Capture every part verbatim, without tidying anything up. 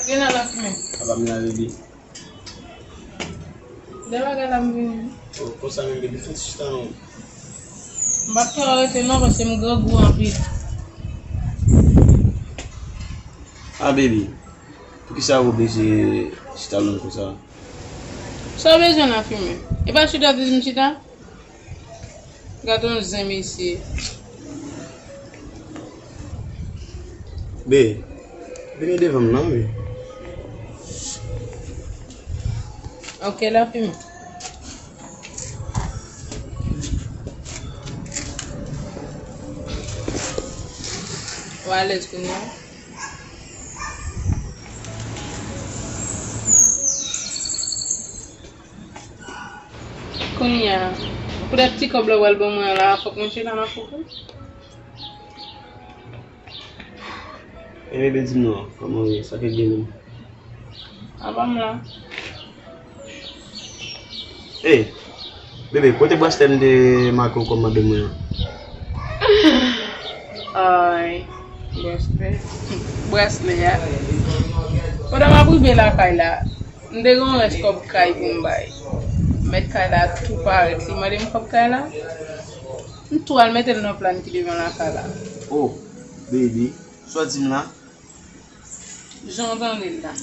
Gen nan lafimen. Apa m la, bebe? De bagay la m vini. Oh, konsa menm, bebe, fè ti chita non. M p ap fè w rete non, paske m grangou anpil. Ah, bebe, poukisa w oblije chita long konsa? Sa w bezwen lafimen? E pa chita w te di m chita? Gade yon zen mesye. Be, vini devan m nan, wi. Ok, lafimen. Ou alèz kounye a? Kounye a, poutèt ti kòb la w pral ban mwen an la, fòk mwen chita nan foukou? E bebe, di m non, kòman w ye? Sa k gen menm? Apa m la. Ey, bebe, kote braslè m te make w kòm madanm mwen an? Ay, braslè. Braslè a. Pandan m ap rive lakay la, m te gen yon rès kòb kay pou m bay. Mèt kay la tou parèt, li mande m kòb kay la. M tou al mete l nan pla n ki devan lakay la. Oh, baby, sa w di m la? Jan w tande l la.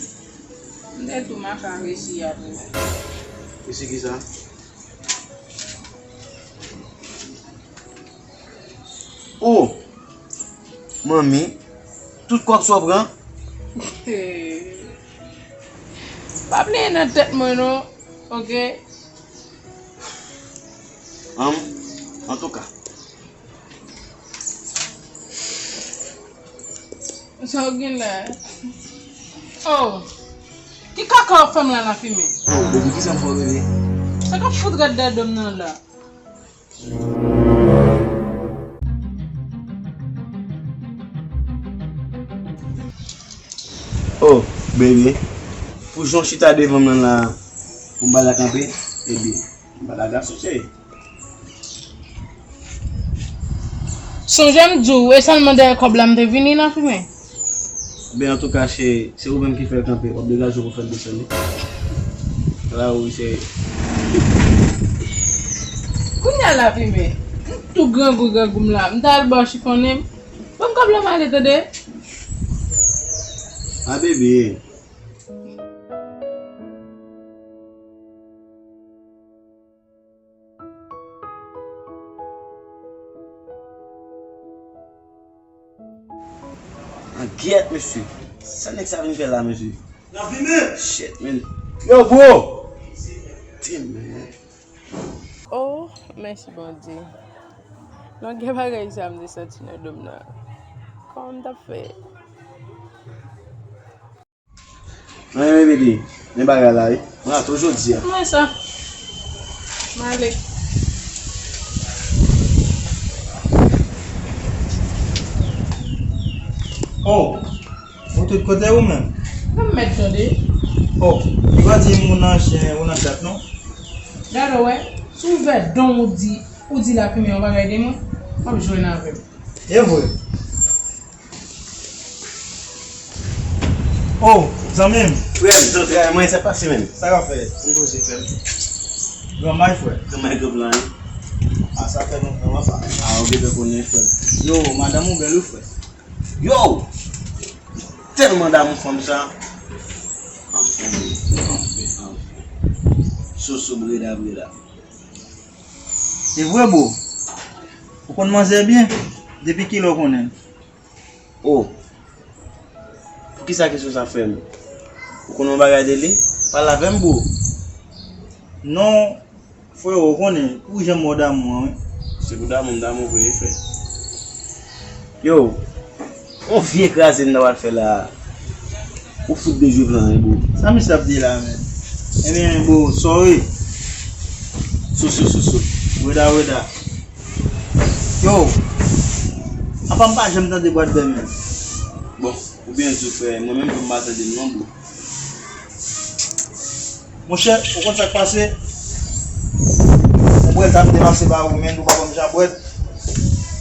M te di w m ap resi apre. Resi kisa? Oh! Manmi, tout kòb sa w pran? Pa pleye nan tèt mwen non, ok? An, antouka. Sa w gen la? Oh! Ki kaka w ap fè m la, lafimen? Oh, baby, kisa m fè w, bebe? Sa k ap fout rèd dèyè do m nan la? Oh, bebe, pou jan w chita devan m nan la, pou m pa ta kanpe, ebyen, m pa ta gason, cheri. Sonje m di w, e sèlman dèyè kòb la m te vini nan fimen. Ben, antouka, cheri, se ou menm ki fè l kanpe, w ap degaje w pou fè l desann wi. Ala wi, cheri. Kounye a la, fimen, m tou grangou grangou m la, m ta al ba w chifonnen m. Ban m kòb la m ale, tande? A, bebe. An gyèt, mesye. Sa nèg sa vin fè la, mesye? Shit, man. Yo, bro! Damn, man. Oh, mèsi Bondye. Longè bagay sa m te santi nan do m nan. Kòman m t ap fè? Mwen menm, bebe, men bagay la, wi. Mwen la tou jodi a. Mwen sa. M ale. Oh, ou tout kote ou menm? Mwen mèt tande. Oh, ou pa di moun nan chen, ou nan chat, non? Gade, wè, si w ouvè don ou di, ou di lafimen yon bagay de mwen, w ap jwenn avè m. E vre. Oh, zanmi m. Frè m, zantray mwen, sa k pase menm? Sa k ap fèt? M poze, frè m. Granmay, frè. Granmay, granmay. A, sa fè lontan, papa. A, ou gentan konnen, frè m. Yo, madanm ou bèl, wi, frè. Yo! Tèlman damou fanm sa. Anfen, anfen, anfen. Soso, breda, breda. E vre, bro. Ou konn manzè byen? Depi kilè w konnen l? Oh. Poukisa kesyon sa, frè m? Ou konn yon bagay de li? Pale avè m, bro. Non, frero, ou konnen, ou janm wè w damou an, wi. Se pou damou m damou vre, frè. Yo, yon vye kraze m ta pral fè la a. Ou fout dejwe plan an, bro. Sa misye ap di la, menm? Ebyen, bro, sorry. Soso, soso. Weda, weda. Yo, apa m pa janm tande bwat bè menm? Bon, ou byen di, frè, mwen menm tou m pa tande l non, bro. Monchè, ou konn sa k pase? Yon bwèt la m te pase ba ou, men ou pa ban m jan bwèt.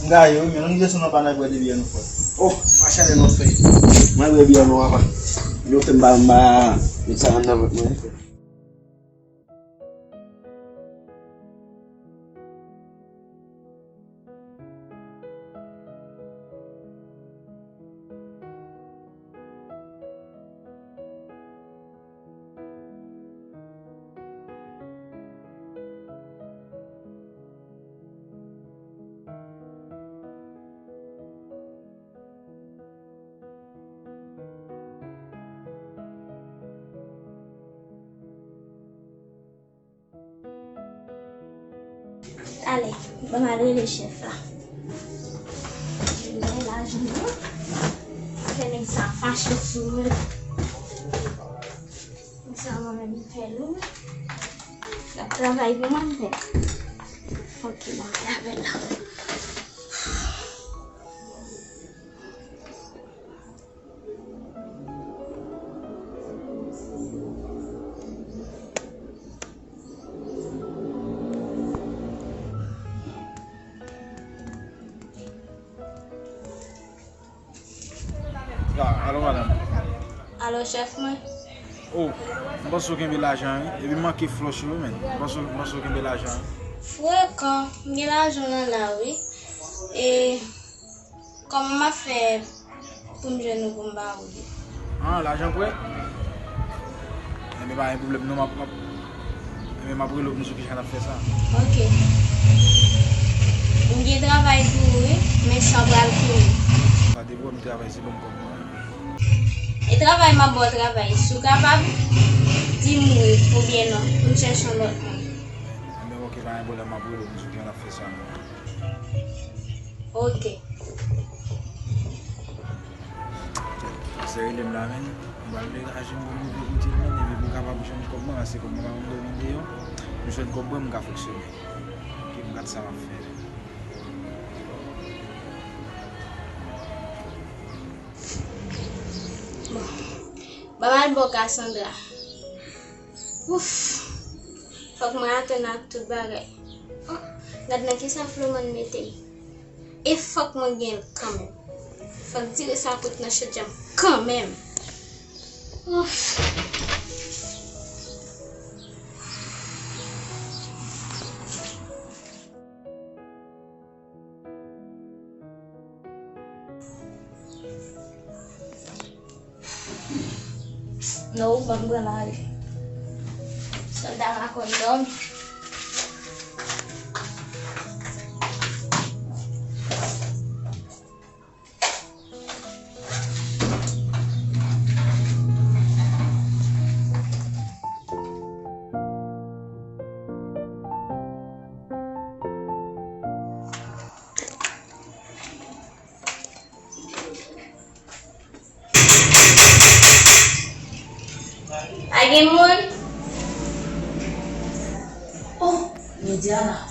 M gaye wi, men nou desann nan pa nan bwè de byè nou, frè. Oh, pa chale non, frè. Mwen bwè byè non, papa. Yo fè m ba, m ba, met sa nan vant mwen. Talè, ban m al rele chèf la. Jimè la, jimè. Fè nèg sa fache sou mwen. Nèg sa mwen menm fè lou. L ap travay pou mwen, m fè. Ok, m ap travay la. Ah, alo, madanm. Alo, chèf mwen. Oh, m panse w kenbe lajan, wi. Epi m manke flòch yo, wi, men. M panse, m panse w kenbe lajan, wi. Frekan, m gen lajan nan la, wi. E kòman m ap fè pou m jwenn ou pou m ba ou li? Ah, lajan prè? Enben, pa gen pwoblèm, non, m ap, m ap, enben, m ap rele w pou m di w kijan n ap fè sa. Ok. M gen travay pou ou, wi, men sa pral fini. Pa de pwoblèm, travay se ban m kòb mwen. E travay m ap ba w travay, si w kapab, di m wi oubyen non, pou m chèche yon lòt moun. Enben, ok, pa gen pwoblèm, m ap rele w pou m di w kijan n ap fè sa, non. Ok. Pastè rele m la, men. M pral degaje m pou m rive kote l, men, epi pou m kapab jwenn kòb mwen, paske kòb mwen pa konn dòmi deyò. M jwenn kòb mwen, m ka fonksyone. Ok, m gad sa m ap fè. Bon. Ban m al bò Cassandra. Ouf. Fòk mwen atann ak tout bagay. Oh, gad nan kisa Flomàn mete m. E fòk mwen gen l kanmenm. Fòk tire sa kout nan chodyè m kanmenm. Ouf. Non, ou ban m pran lari. Sandra pa konn dòmi. Pa gen moun? Oh, Mediana.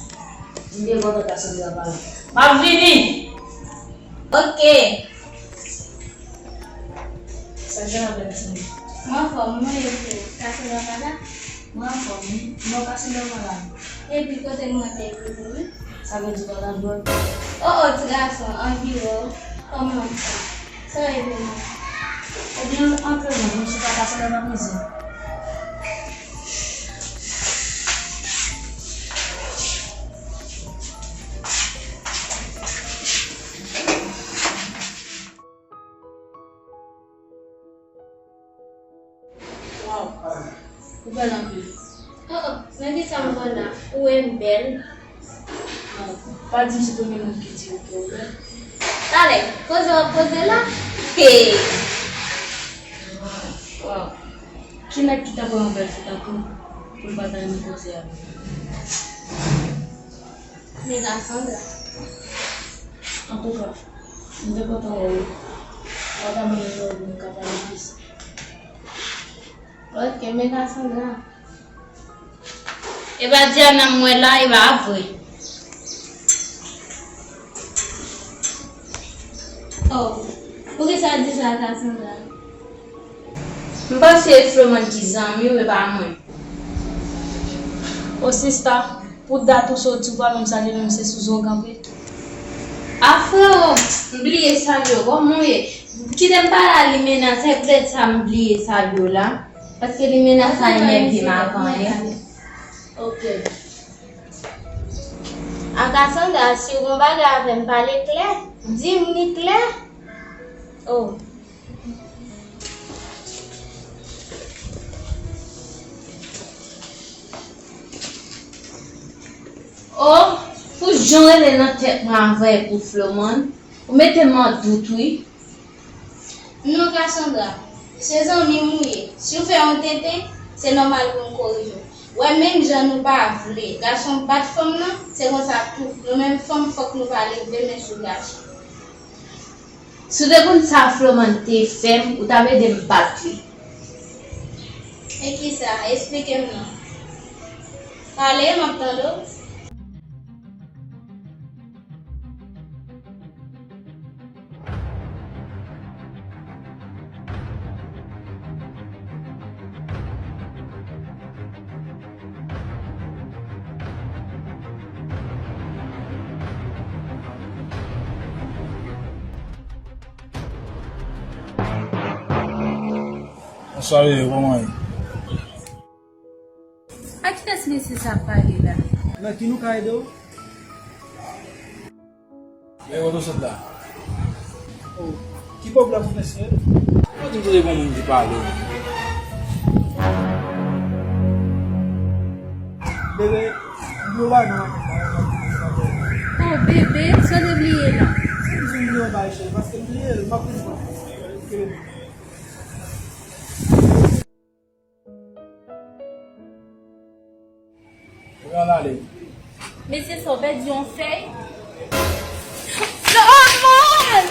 M te kontan Cassandra pa la. M ap vini. Ok. Sa k gen la, bèl timoun? Mwen anfòm, mwen ye pou Cassandra pa la? Mwen anfòm, wi. Non, Cassandra pa la. Epi kote l mwen te ekri pou li? Sa vle di w pa nan dwòl? Oh, oh, ti gason, anviwon. Kòman w fè? Sa w ye pou mwen? Ebyen, antre non, m sou pa Cassandra nan mizè. Waw, ou bèl anpil. Oh, oh, nan kisa m bèl la? Ou wè m bèl? Non, pa di m si premye moun ki di ou ke ou bèl. Talè, poze w ap poze la? Hey! Waw, ki nèg ki ta pran yon bèl fi tankou w pou l pa ta renmen koze avè w? Men Cassandra. Antouka, m te kontan wè w. Mwen ta renmen wè w pou nou ka pale plis. Ok, men Cassandra. E pa Diana m wè la, e pa vre. Oh, poukisa w di sa, Cassandra? M panse e Flomàn ki zanmi w, e pa mwen. O sista, pou dat ou soti, ou pa menm salye nou, se sou zo w kanpe. A frewo, m bliye salye w, kòman w ye? Kite m pale a Limena, se poutèt sa m bliye sa yo la. Paske Limena sa enève m avan yè. Ok. A Cassandra, si w gon bagay avè m, pale klè. Di m li klè. Oh. Oh, pou jan w rele nan tèt mwen avè pou Flomàn, ou mete m an dout, wi. Non, Cassandra, se zanmi m ou ye. Si w fè yon tenten, se nòmal pou m korije w. Wè, menm jan nou pa vle gason bat fanm nan, se konsa tou, nou menm fanm, fòk nou pa leve men sou gason. Si w te konn sa Flomàn te fè m, ou t ap ede m bat li. E kisa? Esplike m non. Pale, m ap tande w. Bonswa, bebe, kòman w ye? A kilès mesye sa ap pale la? Nan ki nou ka ede w? Men kote w sot la? Oh, ki pwoblèm ou, mesye? Ou di m kote gon moun ki pale. Bebe, m di w bagay nan makèt la, oh, bebe, sa w te bliye la? Si m di m bliye yon bagay, cheri, paske m bliye l, m ap vin pran l. Kenbe m. Ou ann ale. Mesye sa w pèdi yon fèy? Flomàn!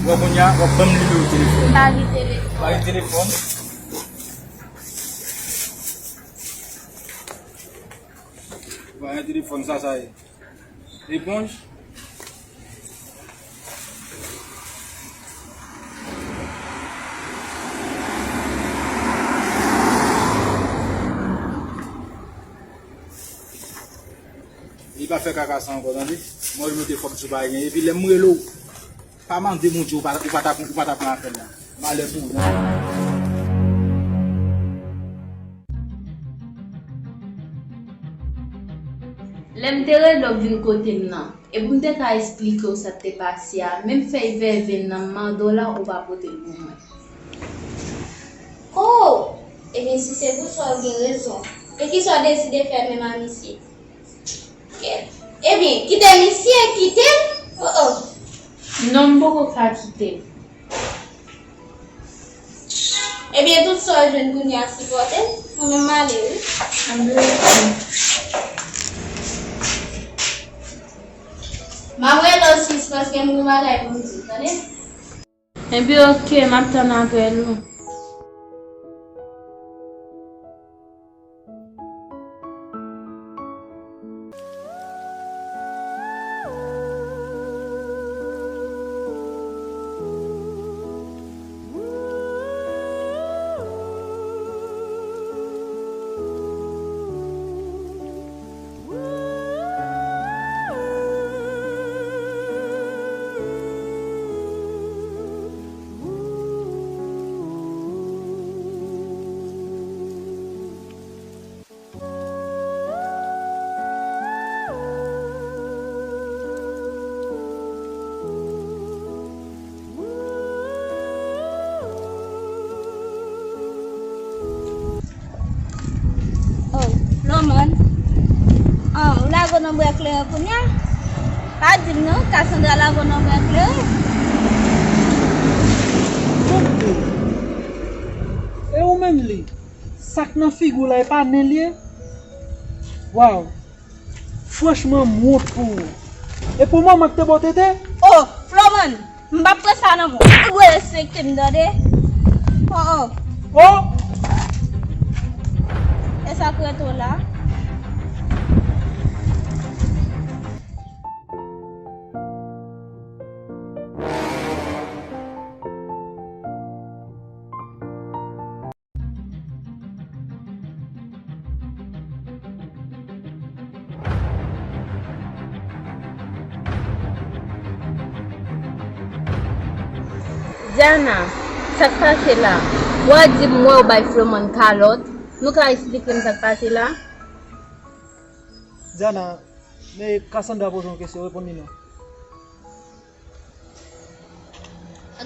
Bon, kounye a, w ap ban m nimewo telefòn. M pa gen telefòn. M pa gen telefòn. Bon, yon telefòn, sa, sa ye. Eponj. Li pa fè kaka sa ankò, tande. Mwen remonte kòb sou pa gen. Epi lè m rele w, pa mande Bondye ou pa, ou pa ta, ou pa ta pran apèl la. Malè pou ou, tande. Lè m te rele w vin kote m nan, e pou m te ka esplike w sa k te pase a, menm fèy vèvenn nan m mande w la, ou pa pote l pou mwen. Oh! Ebyen, si se pou sa, w gen rezon. E kisa w deside fè menm a misye? Kèt. Ebyen, kite misye, kite m. Oh, oh. Non, m poko ka kite l. Ebyen, tout sa w jwenn kounye a sipòte l. Mwen menm m ale, wi. Anben, ok. M ap rele w sis, paske m gen bagay pou m di w, tande? Enben, ok, m ap tann apèl ou. Oh, Flomàn. Ah, ou lage w nan bwa eklere kounye a? Pa di m non, Cassandra lage w nan bwa eklere. Tande. E ou menm li? Sa k nan figi w la, e pa nen l ye? Waw! Franchman, m wont pou ou. E pou manman k te ba w tete? Oh, Flomàn, m p ap pran sa nan men w. Ou dwe respekte m, tande? Oh, oh. Oh! E sa k rete w la? Diana, sa k pase la? Ou a di m wè w bay Flomàn kalòt. Nou ka eksplike m sa k pase la? Diana, men Cassandra poze yon kesyon, reponn li non.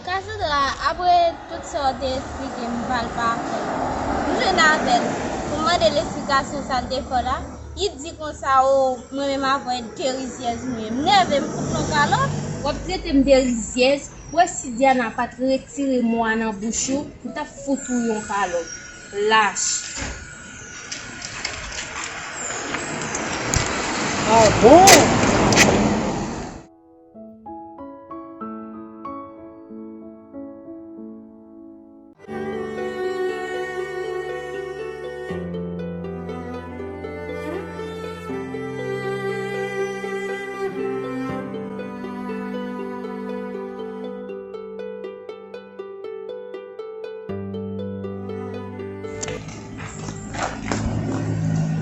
Cassandra, apre tout sa w te eksplike m, m pral pa fè l. M jwenn avè l pou m mande l esplikasyon sa l te fè w la. Li di konsa, o, mwen menm avè w de rizyèz nou ye. M nève, m fout l yon kalòt. W ap trete m de rizyèz? Ou wè si Diana pa t retire mo a nan bouch ou, m t ap fout ou yon kalòt. Lach. Ah bon?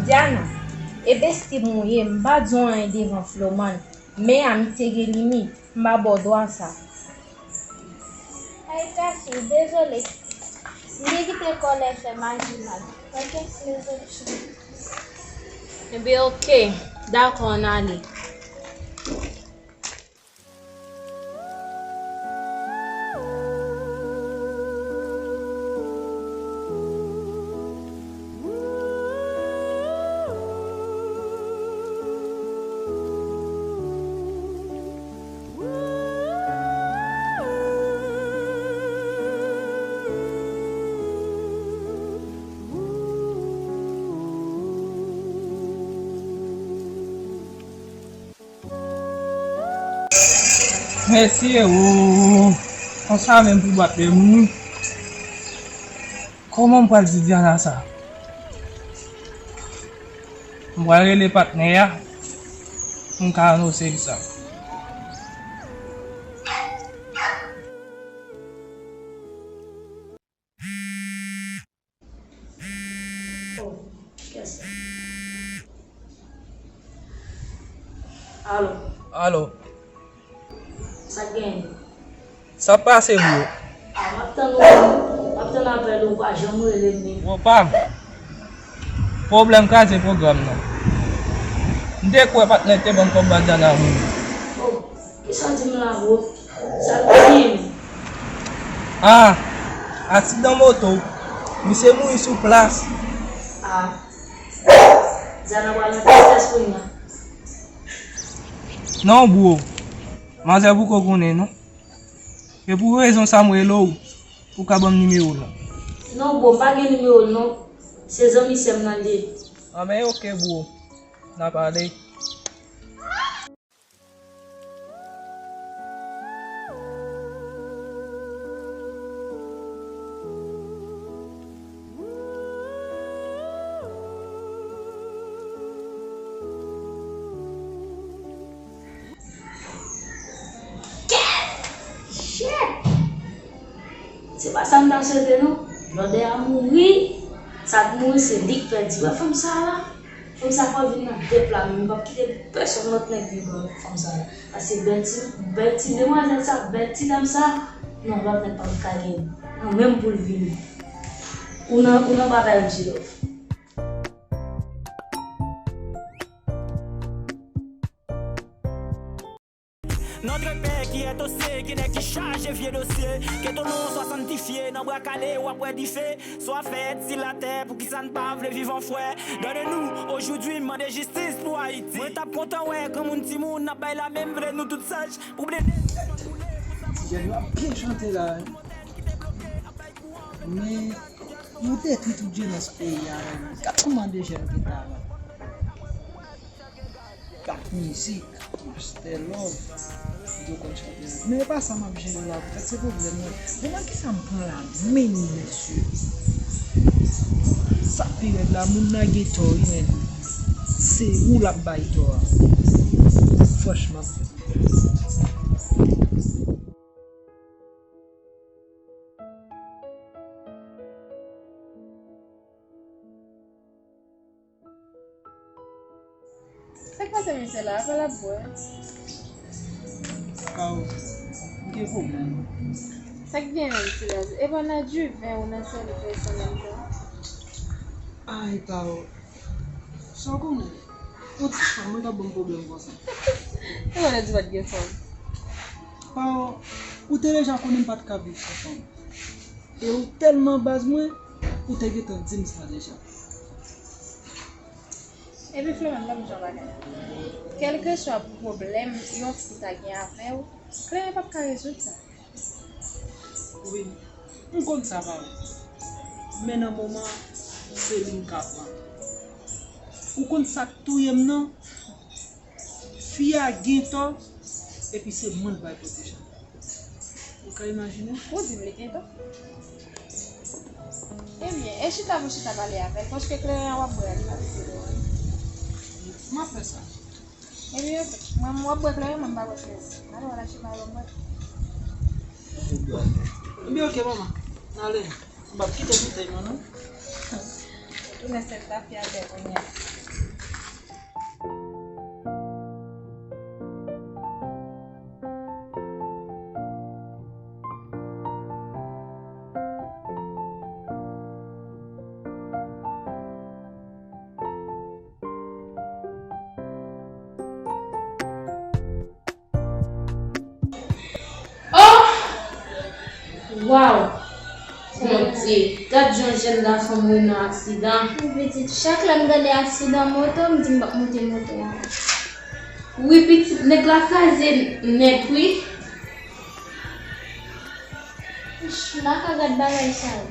Diana, e besti m ou ye, m pa di w anyen devan Flomàn. Men amitié gen limit, m pa ba w dwa sa. Ay, Cassie, dezole. M te kite kòlè fè maji mal. Ok, dezole, cheri. Ebyen, ok. Dakò, ann ale. Mesye, o, konsa menm pou bat de moun. Kòman m pral di Diana sa? M pral rele patnè a pou m ka anonse l sa. Alo. Alo. Sa k genyen? Sa pase, bro? Ah, m ap tann ou, m ap tann apèl ou, ou pa janm rele m. Bro pa m, pwoblèm kraze pwogram nan. M te kwè patnè te ban m kòb Diana mouri. Oh, kisa w di m la, bro? Sa l genyen? Ah, aksidan moto. Misye mouri sou plas. Ah. Diana pral nan tristès kounye a. Non, bro. Manzè poko konnen, non. E pou rezon sa m rele w, ou ka ban m nimewo l la. Non, bro, m pa gen nimewo l, non. Se zanmi sè m nan l ye. Anben, ok, bro. N a pale. Shit! Se pa sa m ta swete, non. Blòdè a mouri, sa k mouri, se li k pèdi. Wè fanm sa a la? Fanm sa fò vin nan de pla menm, m p ap kite pèsonn lòt nèg viv avèk fanm sa la. Paske bèl ti, bèl ti demwazèl sa, bèl ti dam sa, non, lòt nèg p ap ka gen nan menm pou l vini. Ou nan, ou nan batay, M J Love. Notre père qui est aux cieux, ki nèg ki chaje vye dosye. Ke ton non swa sanntifye, nan bra kale w ap wè dife. Swa fèt si latè, poukisa n pa vle viv an frè? Donne-nous aujourd'hui, mande jistis pou Ayiti. Mwen t ap kontan wè granmoun timoun ap bay lame, m vle nou tout saj pou blede. Ti jèn yo ap byen chante la, wi. Men, nou detwi tout jenès peyi a, wi. Gad kòman de jèn gen talan. Gad mizik, Master Love, yo konn chante. Men e pa sa m ap jere la, poutèt se pwoblèm mwen. Bon, nan kisa m pran la menm, mesye? Sa pi rèd la, moun nan gen tò, wi, men se ou l ap bay tò a. Franchman. Sa k pase misye la? Apa l ap bwè? Kawo, m gen pwoblèm. Sa k gen menm, ti Laz? E pa nan diven ou nan sèl vès an menm tan? Ay, Pawòl. Sa w konnen? Yon ti fanm, mwen t ap ban m pwoblèm konsa. Ou konnen di pa t gen fanm. Pawòl, ou te deja konnen m pa t ka viv san fanm. E ou tèlman baz mwen, ou te gentan di m sa deja. Epi Florent, ban m di w yon bagay. Kèlkeswa pwoblèm yon fi ta gen avè w, Claire p ap ka rezoud sa. Wi, m konn sa, Pawòl. Men nan moman, se li m ka pran. Ou konn sa k touye m nan? Fi a gen tò, epi se mwen l bay pwoteksyon. Ou ka imajine? Ou di m li gen tò? Ebyen, e chita pou chita pale avè l, paske kleren an w ap bwè a, li pa pete dlo a. M ap fè sa. Ebyen, ok. Mwen, m w ap bwè kleren, mwen m pa bwè kleren. Alò, w al achte bagay ban m bwè. Ebyen, ok, manman. N ale. M p ap kite boutèy mwen, non. Tounen sèl tafya atè kounye a. Oh! Waw! Bondye, gad jan jèn gason mouri nan aksidan. Wi, pitit, chak lè m tande aksidan moto, m di m p ap monte moto a. Wi, pitit, nèg la kraze nèt, wi. Ch, m pa ka gad bagay sa yo.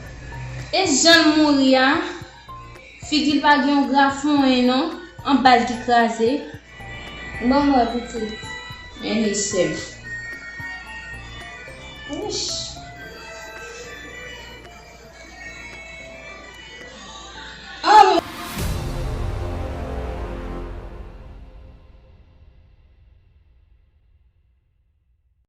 E jan l mouri a, figi l pa gen yon grafon, en non, anba l ki kraze. Ban m wè, pitit. Men li sèl. Wouch,